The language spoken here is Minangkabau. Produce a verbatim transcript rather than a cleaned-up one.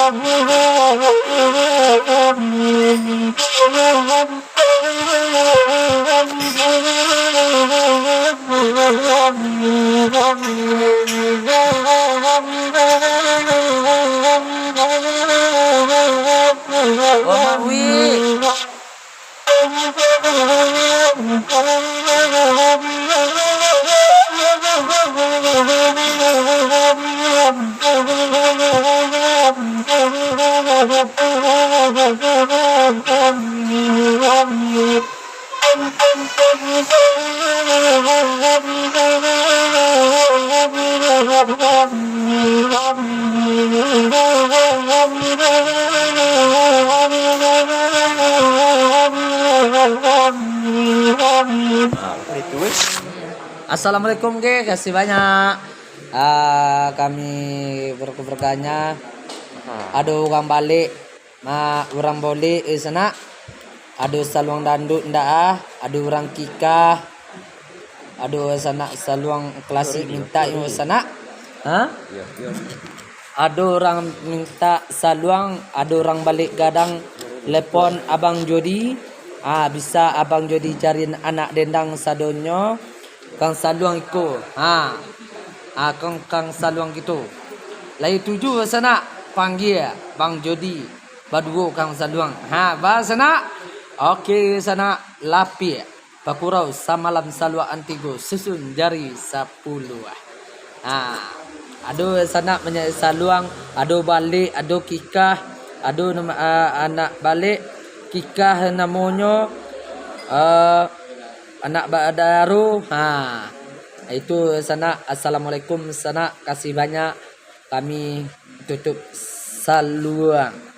Wah, Mak Wi. Assalamualaikum, ge, kasih banyak. Ah, kami berkeluarganya. Ado urang balek, ma, urang balek, eh, sanak. Ado saluang dandut ndak ah, ado urang kikah. Ado sanak saluang klasik mintak yo sanak. Ha? Ado urang mintak saluang, ado urang balek gadang, lepon Abang Jodi. Ah, bisa Abang Jodi carian anak dendang sadonyo. Kang saluang iko. Ha. Ah, kang, kang saluang kito. Lai tuju sanak, panggia Bang Jodi. Baduo kang saluang. Ha, ba sanak. Oke, sanak. Lapik. Bakurau samalam saluang tigo, susun jari sapuluah. Ha, ado sanak manyari saluang, ado balek, ado kikah, ado nama, ah, anak balek, kikah namonyo, ah, anak badaro. Ha, itu sanak. Assalamualaikum sanak, kasih banyak. Kami tutup saluang.